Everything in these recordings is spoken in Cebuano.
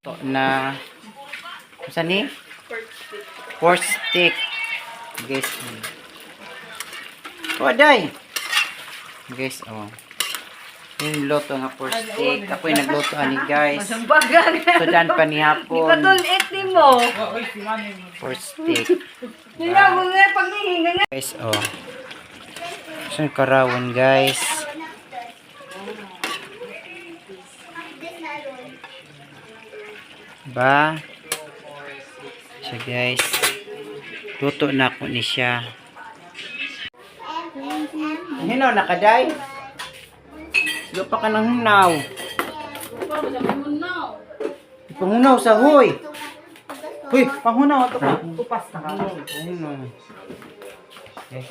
To na sa ni? Pork stick. Guys. Oh, day. Guys, oh. Yung luto nga pork stick. Ako yung nagluto ani, guys. Masumbagan. Sudan pa ni hapon. Ipatulit ni mo. Pork stick. Nila mo nga paghihinga nga. Guys, oh. Saan karawon, guys? Ba? Siya, guys. Luto na ako ni siya. Hinaw na kaday? Lupa ka ng hinaw. Pangunaw sa huy. Uy, panghunaw ito pa. Upas na ka. Pangunaw. Guys.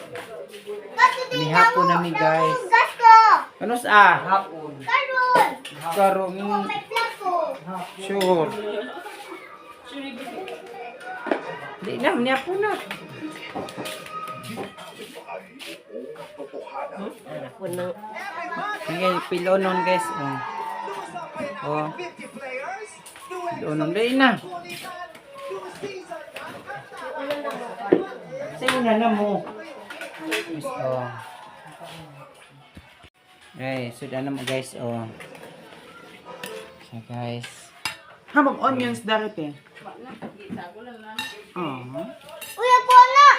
Ni hapon nami, guys. Gasto! Ano sa? Hapon. Karon! Karong May plato! sure. Di na, niya po na. Okay, pilonon, guys. Oh. Oh. Pilonon di na. Sa una na mo. Guys, oh. Ay, sudan na mo, guys. Oh. So guys. Habang onions darit eh. Oh. Uy, ako na!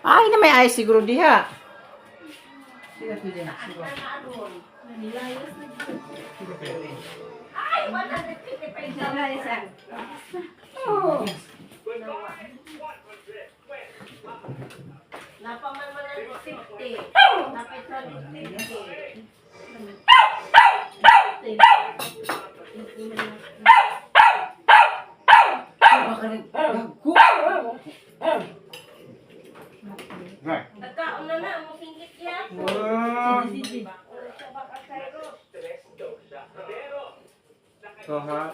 Ay, na may ice siguro diha. Napaman man ang 50. Napit 150. Nagkaon na na, musingkit yan. So, ha?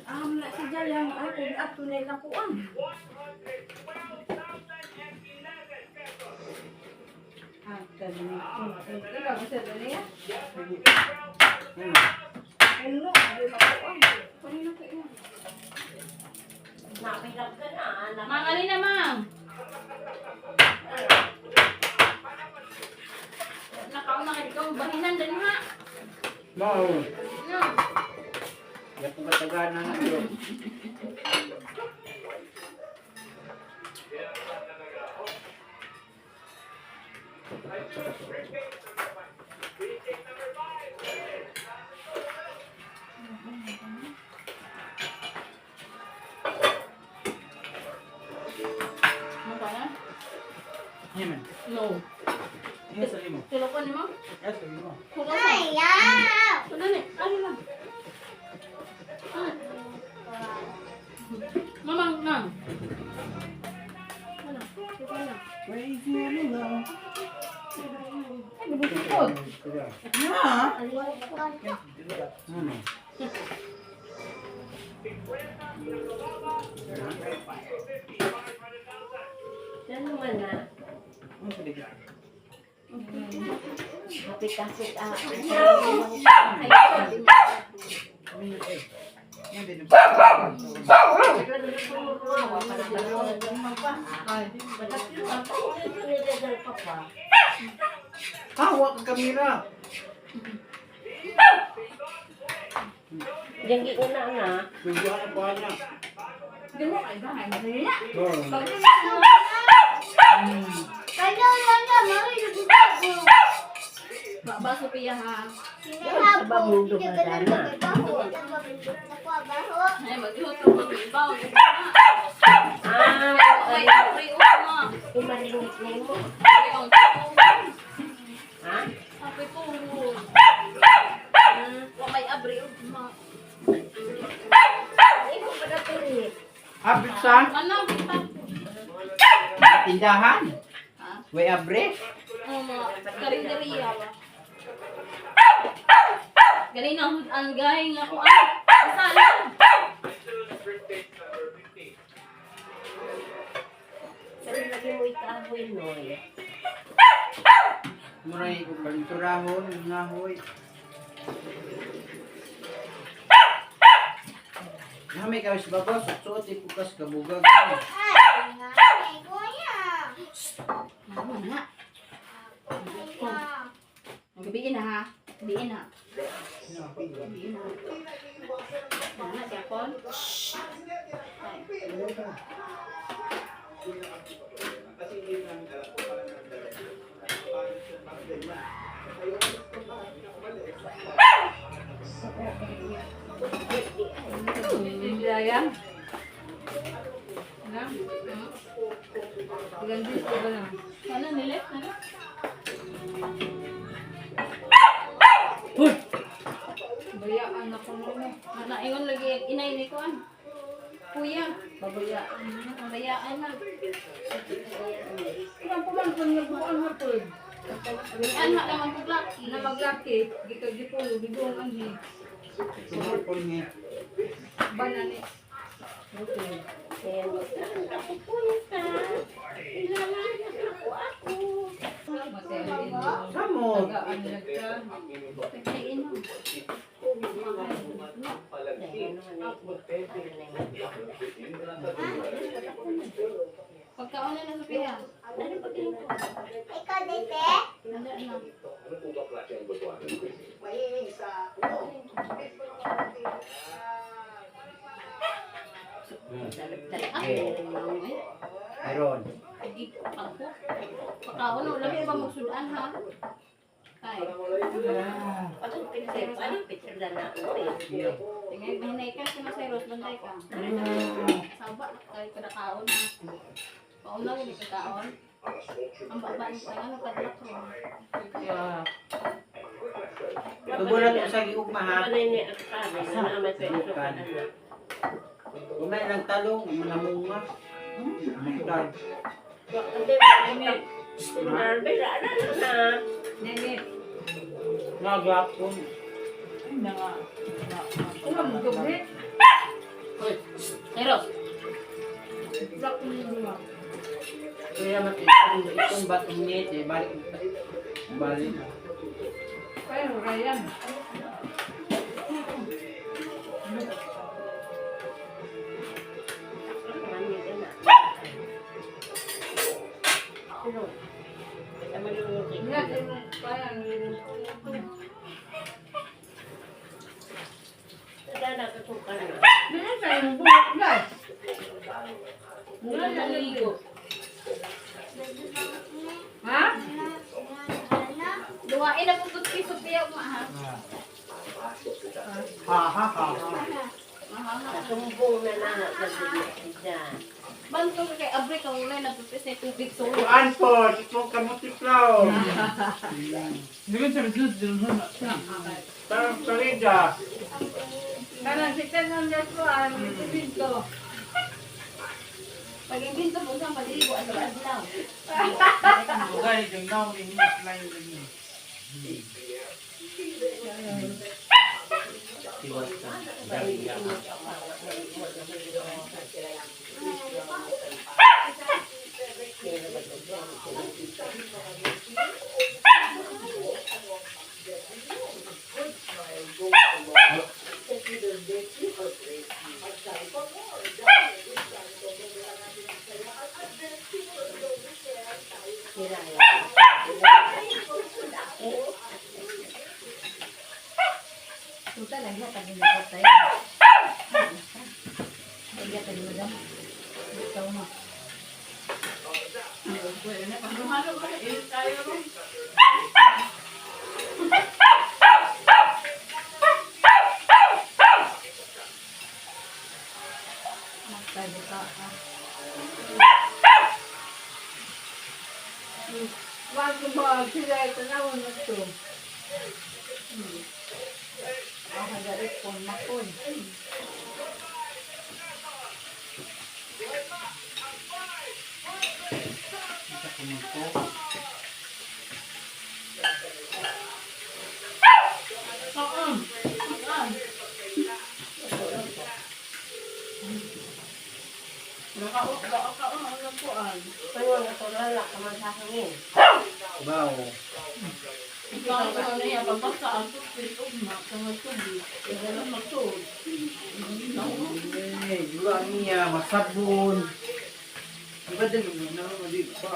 Ah, wala si Jayang. Ay, kung ato na ilang kuan. Ah, dali. Ikaw, gusto dali ya? Ano, ay, makuan. Kanino kayo? Napilap ka na. Anak. Mang, alin na, mang? Nakauna ka dito, bahinan din ha. Mao. No. Ya po katagaan na na bro. Ano pa na? Yan man. No. Yan sa imo. Tulok ko ni mo? Yan sa imo. Kuha mo. Ayaw! Sudan eh. Ano lang? Ah. Mamang, nang. Ano? Ikaw na. Crazy love. Ay, nabukod. Yeah. Ano? Yan naman na. Hapit-hapit ah. Hawak ang kamera. Diyan giuna na. Medyo ka pa niya. Hindi mo kay bahay. Dali na. Kaya lang na, mami, nagbago. Ba, Sophia ha. Sinahapo, hindi ka na nagbaho. Nagbaho. Ay, mag-ihuto ko ng ibaw. Ah, Ay, ay, uma. Kumaringit na mo. Ay, ang Ha? Sabi ko, wa may abri, uma. Ah, bitsa. Ano, kita? Tindahan. Way abre. Ano, mga karinderya ba? Galing na ang gahing ako. Ah, masala. Pero lagi mo ikahoy, Noy. Muray kung balinturahon, ngahoy. Nami kami sa babaw, suot ipukas kabugag. Ay, ay, kuya. Ano na? Kuya. Gabiin na ha. Gabiin na. Gabiin na. Ano na siya, Paul? Jaya. Na? Gandhi ko ba na? Ano, nilit? Ano? Bayaan ako nun eh. Ano, ingon lagi, inay ni Kuan. Kuya. Babayaan na. Bayaan na. Ilang pumangkon nga buwan hapon. Bayaan na naman po laki. Na maglaki, gikag gipulo, gibuong ang hi. Sumurpol nga. Banani. Okay. Kaya saan ka pupunta? Ilalayas ako ako. Matay. Samo. Tagaan na ka. Pagkain mo. Pagkaon na na Sophia. Ikaw, Dete? Wala na. Okay. Meron. Pagko. Pagkaon na, wala ba magsudan ha? Ay. Anong picture na na ako eh? Tingay, mahinay ka, sumasayros, bantay ka. Saba, kay kada kaon na. Paon na, hindi ka kaon. Ang baba ni kaya, nagpadlak ko. Yeah. Tubo na to sa giugma ha. Ano ni ang pare na naman sa ito Bukan. Umay lang talong, manamunga. Magdal. Hindi, ano na? Nene. Nagapon. Ay, na nga. Kuma mo gabi. Kairos, Black mo yung lima. Kaya man itong itong batong nete, balik balik. Pero Ryan. Nga, yung parang Meron tayong buhok na. mura na ligo. Ha? Duwain na po kay Sophia, uma ha. Ha ha ha. Sumbong na na sa Banto ka kay abre ka ulay nagpipis na tubig solo. Kuan po, itong kamuti flow. Hindi ko sa dun dun. Parang Florida. Kanang si Tanan Jaswa, ang tubig ko. Pag imbento mo sa paligo ano adlaw. Bugay, yung naong ni lang yung Tuta lagi pag ginapot tayo. Lagi pag madam. Ikaw mo. Magtabi ka. Wag mo sila tanawon na to. Ako garit kon makon. Baka ka ang napuan. Ano ang katulala ka man sa hangin. Baw. Ikaw ang ano niya, pagbasa ang tubig, ugma, sa tubig. Kaya lang magtuod. Eh, dua niya, masabon. Iba din mo na, di ba?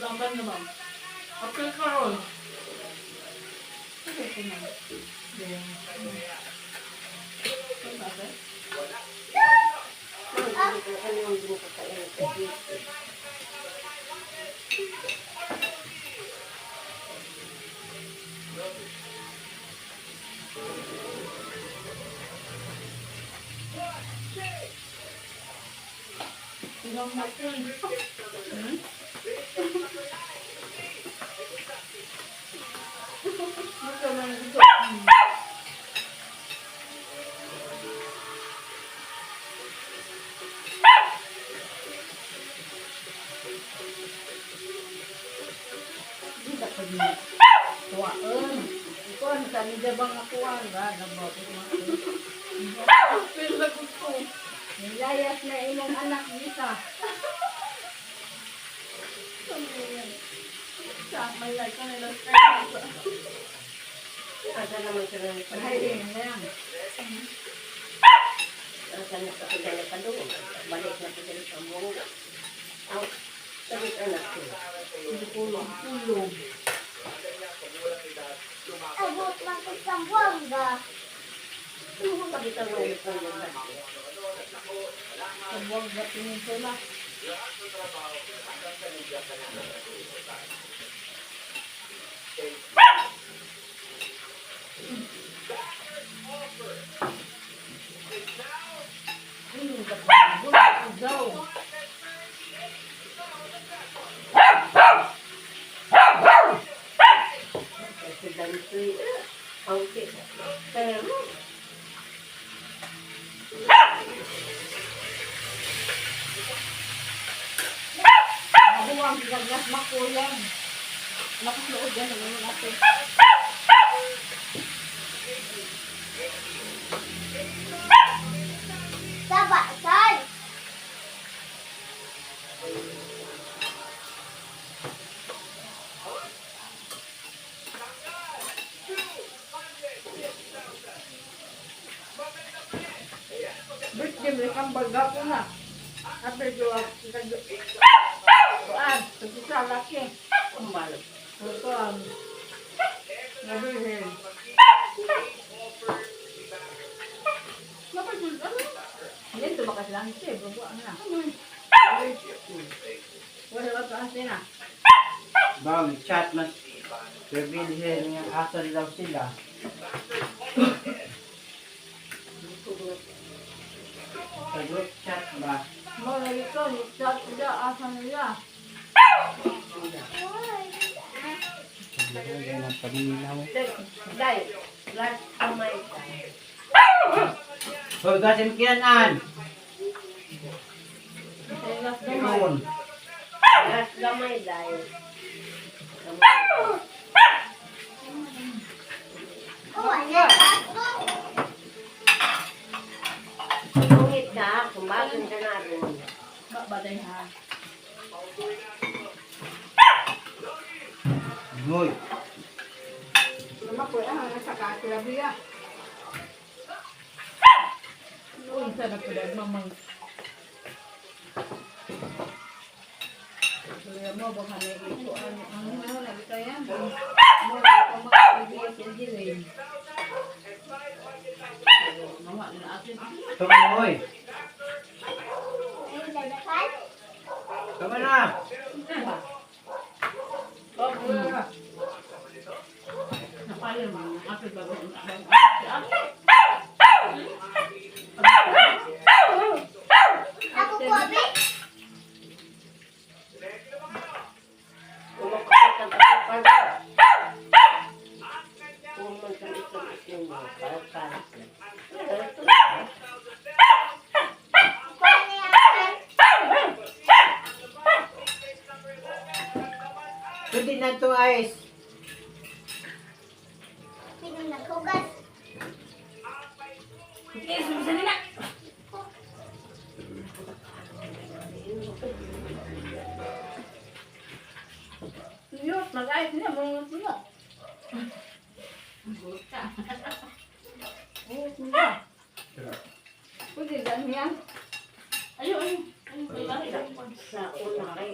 Laban naman. Okay karon. Okay ko na. Ano yung ginakain? Ilang matun. Kuhaan. Kuhaan sa nila bang akuan ba? Nabot mo. Pero gusto. Nilayas na imong anak nisa. Sa may like ka nila. Asa naman sila nagpadung? Ay, na yan. Asa na sa sila nagpadung? Balik na sila sa buong. Ang sabit anak ko. Tulog. Abot lang ko sa buwangga. Ano mo makita mo yung pulong ba? Sa buwag na peninsula. Daw. Kasi dantoy. Okay. Pero, Mahuwang gaglas makulang. Lakas loob yan. Ano natin. Saba, sal. Birthday mo kang baga ko na. After do Kuan, tagisa laki. kumbalo. Kuan. Nabihin. Napagod. Ano? Yan to baka lang siya, bago na. Wala ba to na? Baw, chat mas. Reveal here nga asa daw sila. Sa group chat ba? Mo lagi ko, chat udah asa nila. Hindi na paminaw. Dai, last kamay. Hoy, gasim kianan. Yun. Last gamay, dai. Gamay. Wala ako. Sungit ka, kumbagan ka na rin. Babaday ha. Hoy. Lama ko ah, nasa kakrabi ah. Noon sa nagpadag mamang. Kaya mo baka may ikuan ang ano lagi kaya. Mo ko mga sa dilim. Mawa na atin. Tama na, hoy. Ay, dadakal. Tama na. Napalin mo. Apil bago. Ako po, abi. Kumakain ka pa. Kung man sa isang isang mo, parang parang. Kuha na yan. Pwede na to, ice. Sino naghugas? Eh, sumisan nila. Yun, mag-ayos niya, mga puno. Buta. Pwede ganyan. Ayo, ayo. Ayo, ayo. Sa una kay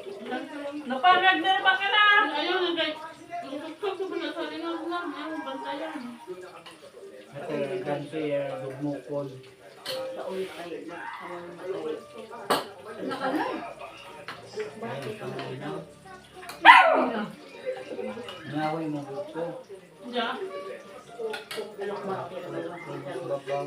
Naparag na naman ka na! Ayaw, nagay. Ang ko na sa rin lang. Ayaw, bantayan. Ate, ganso yung gumukol. sa una kay magkawang matay. Nakalay. Ay, panginaw. Naway mo ko. Diyan. Alok ba kay naman Babaw.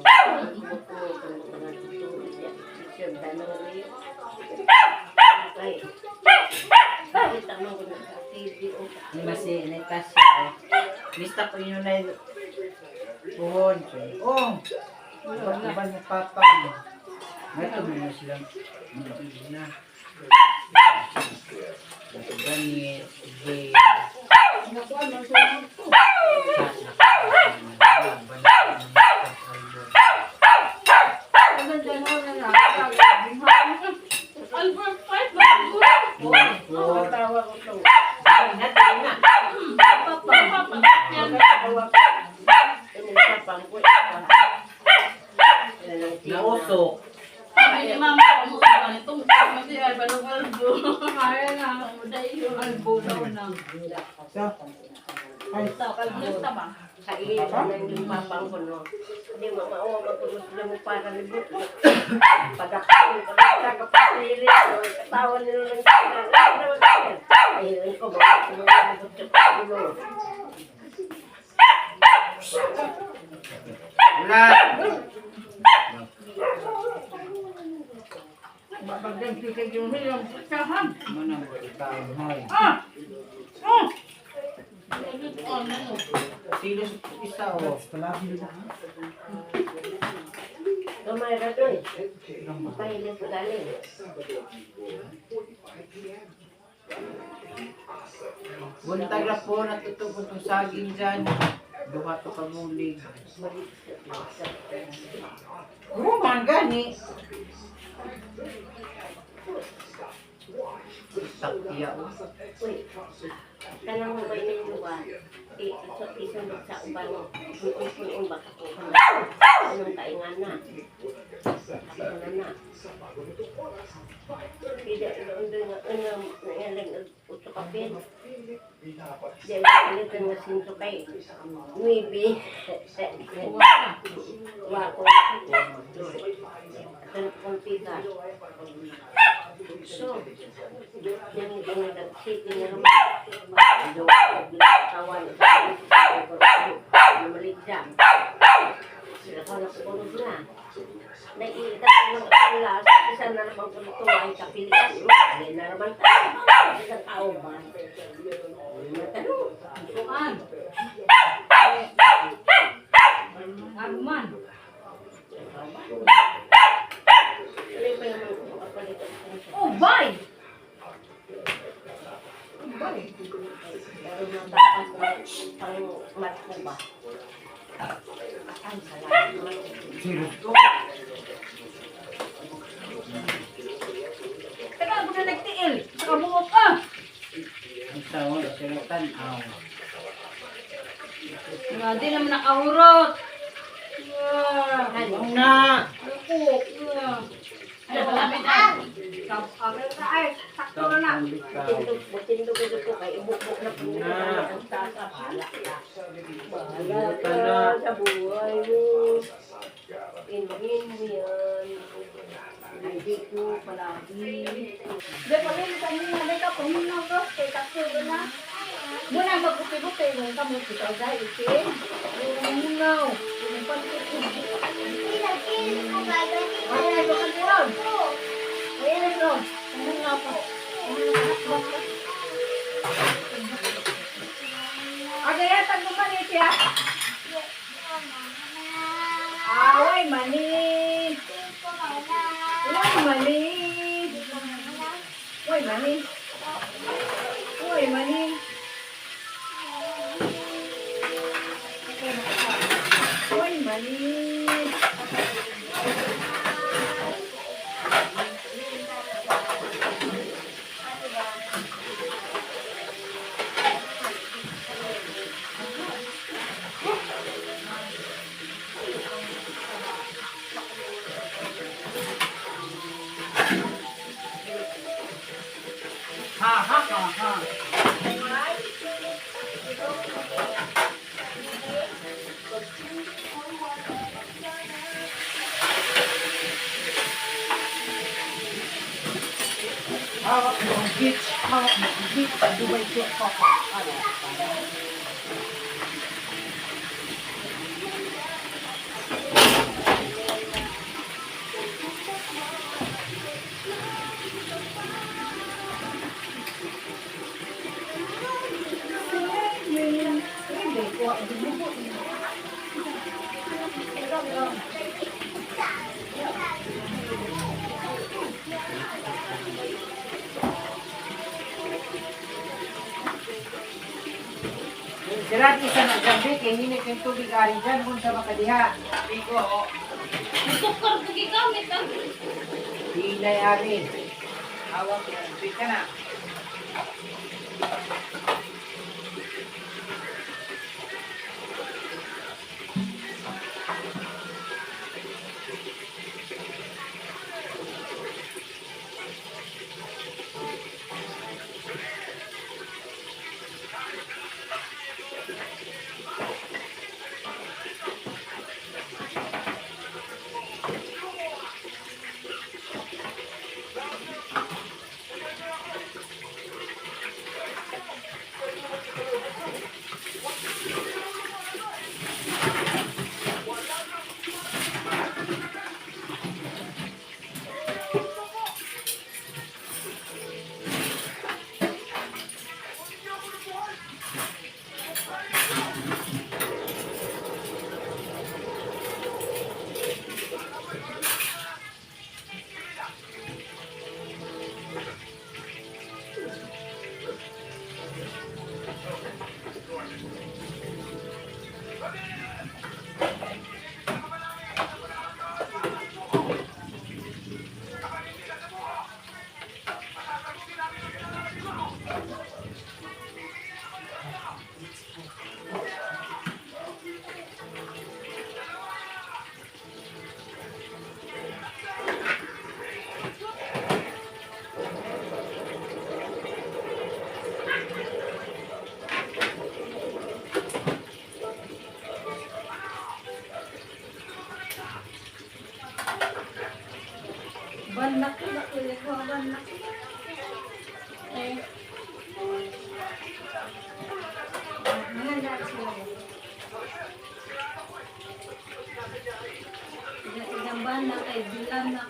Ni masi ni Tasya. Oh. Mista ko yun na puhon. Oh. Iba mo papa. May na silang na. Ganit, gay. Maganda mo na lang. Albert Fight, bago. Tawa ko to. Nausok. Sabi ni mama, kumusta ka nito? Kasi ay, balong albo. Kaya na. Kamuday yun. Albo daw na. So, ay, Basta ba? Kain ng papang ko no. Hindi mamao magkulos mo para libot. Pagkakain ko sa kapatid, katawan nila ng Ayun ko ba ko. Wala. Bagay kita yung hilang pagkahan. Manang ikaw, hoy. Ah! Ah! Ano? Silos isa oh. Gamay ra doy. Pahilit ko galing. Buntag ra po natutupod tong saging dyan. Duha to kamulig. Ruman gani. Takya oh. Uy, kanang mo ba ining lugar? Isunod sa uban mo. Punon-punon ba ka ko? Anong kaingan na? Kaingan na. Pida, doon nga, ano, nangalang utso kapin. Di ba, ulit nga sinto kay Nuibi. Wa ko. Tanong kong pida. So, yan ang nag-city na naman. Tawan. Namaligya. Sila ko nakukulog na. Naiita ko ng kanila. Isa na naman ko nito ay kapilian. Hindi na naman tayo. Isang tao ba? Matanong. Kuan. Aruman. Tuloy pa yung mga kapalit. Oh, bye! Pero matapas na pang matko ba? Ang salamat. Silos to. Teka, ako na nagtiil. Saka buok ah. Ang sao, sila tan-aw. Nga, di naman nakahurot. Yeah. Ang na. Lukok. Yeah. Ay, malapit ay. Ay, sakto na na. Tindog, tindog ito po kay ibukbok na po Na. ang tasa. Bahala ka. Bahala Buta ka na. sa buhay mo. Inumin mo yan. Hindi ko palagi. Di, pamilya sa inyo na ka, pamilya ko. Kay sakto na. Muna mag-upi-upi. Kung ka mo, kita dahil itin. Munaw. Pinag-ilis ko ba? Ganito Ay, ay, baka meron. ko. Ayan, bro. Munaw pa. Agay, tag mo mani siya. Away, mani. Uy, mani. Uy, mani. Uy, mani. Uy, mani. Hawak mo ang beach, hawak mo ang beach, Dubai to Papa. Ano? Sirati sa Mozambique, kay hinit yung tubig ari dyan kung sa makadiha. Bigo, oh. Sukar ko gigamit ah. Hilay ari. Hawak mo ang beach ka na. Banak na ko banak. Eh, Mga sila. Ilang banak ay bilanak.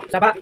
Saba.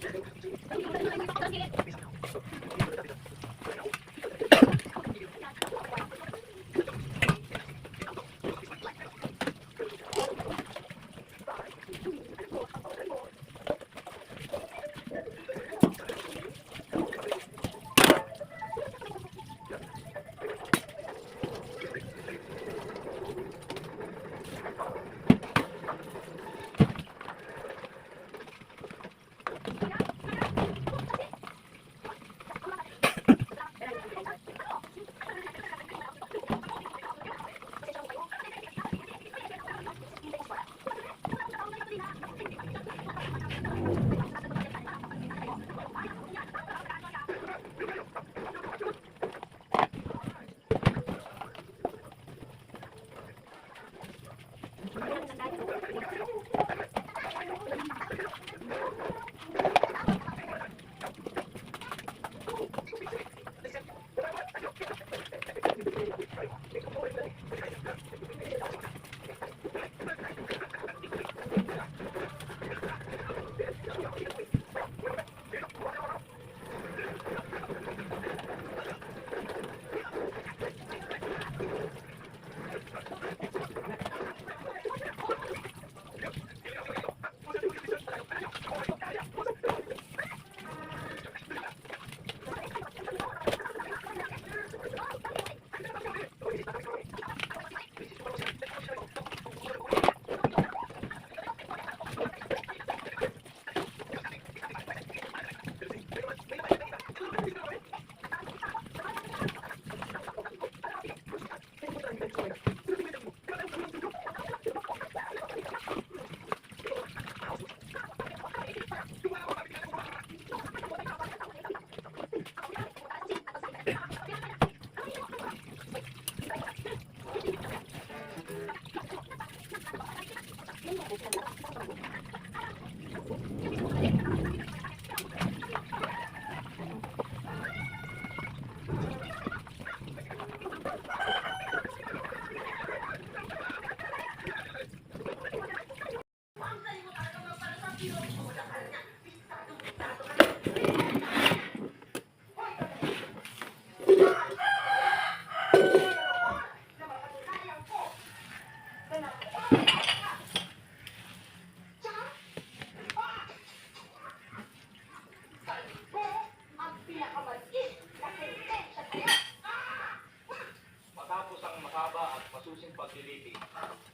Matapos ang mahaba at masusing pagliliti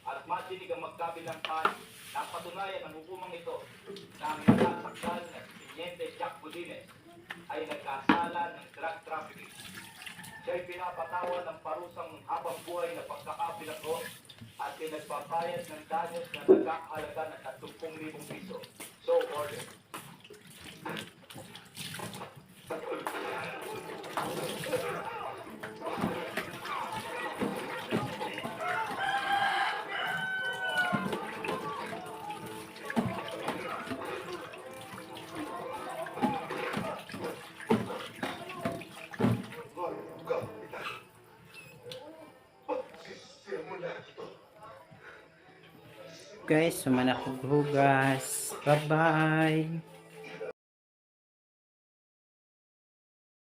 at matinig ang magkabilang panig, napatunayan ng hukumang ito na ang nasasakdal na si Teniente Jack Budines ay nagkasala ng drug trafficking. Siya ay pinapatawan ng parusang habang buhay na pagkakabilanggo at pinagpapayad ng danyos na nagkakahalaga ng 30,000 piso. So ordered. Guys, suman ako hugas. Bye-bye.